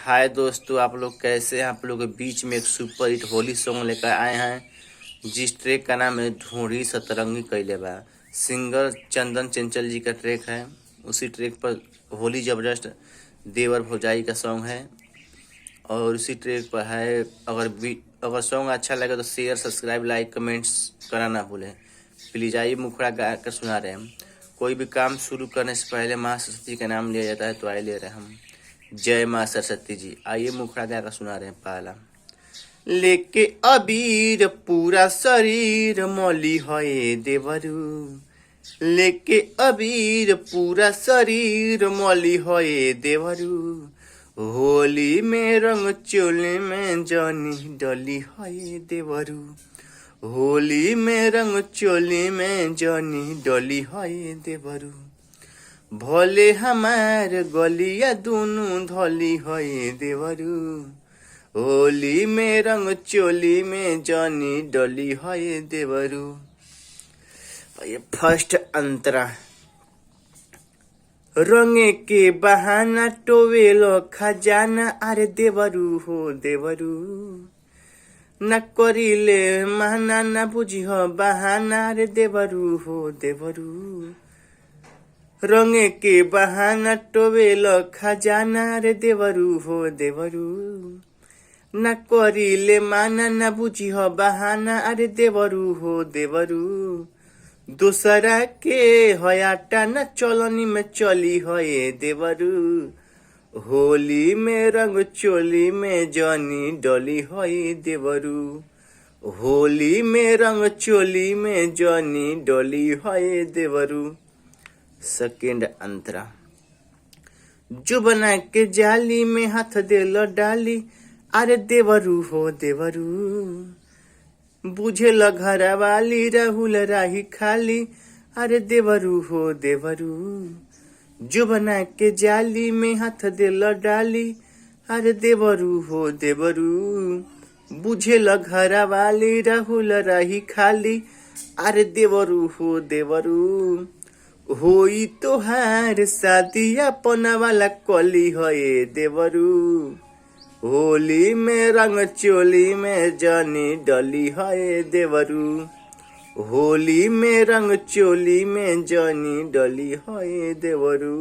हाय दोस्तों, आप लोग कैसे हैं? आप लोग के बीच में एक सुपर हिट होली सॉन्ग लेकर आए हैं, जिस ट्रैक का नाम है ढोरी सतरंगी कैले बा। सिंगर चंदन चंचल जी का ट्रैक है। उसी ट्रैक पर होली जबरदस्त देवर भौजाई का सॉन्ग है और उसी ट्रैक पर है। अगर सॉन्ग अच्छा लगे तो शेयर, सब्सक्राइब, लाइक, कमेंट्स करना ना भूलें प्लीज़। आइए, मुखड़ा गा कर सुना रहे हैं हम। कोई भी काम शुरू करने से पहले माँ सरस्वती का नाम लिया जाता है, तो आइए ले रहे हैं हम। जय माँ सरस्वती जी। आइए, मुखड़ा गा कर सुना रहे हैं। पहला, लेके अबीर पूरा शरीर मौली है देवरू, लेके अबीर पूरा शरीर मौली है देवरू, होली में रंग चोली में जनी डली है देवरू, होली में रंग चोली में जनी डली है देवरू, भोले हमार गलिया दुनु धली है देवरू, होली में रंग चोली में जनी डली है देवरू। ये फर्स्ट अंतरा। रंगे के बहाना टोवेलो खजाना, अरे देवरू हो देवरू, न करिले माना न बुझिह बहाना, अरे देवरू हो देवरू, रंगे के बहाना टोवेलो खजाना, रे देवरू हो देवरू, न करिले माना न बुझिह बहाना, अरे देवरू हो देवरू, दोसरा के हयाटा न चलनी में चली है देवरू, होली में रंग चोली में जनी डली है देवरू, होली में रंग चोली में जनी डली है देवरू। सेकेंड अंतरा। जो बना के जाली में हाथ देलो डाली, अरे देवरू हो देवरू, बुझे घर वाली राहुल राही खाली, अरे देवरू हो देवरू, जो बना के जाली में हाथ देलो डाली, अरे देवरू हो देवरू, बुझे घर वाली राहुल राही खाली, अरे देवरू हो देवरू, होई तोहार शादी अपना वाला कली है देवरू, होली में रंग चोली में जनी डली है देवरू, होली में रंग चोली में जनी डली है देवरू।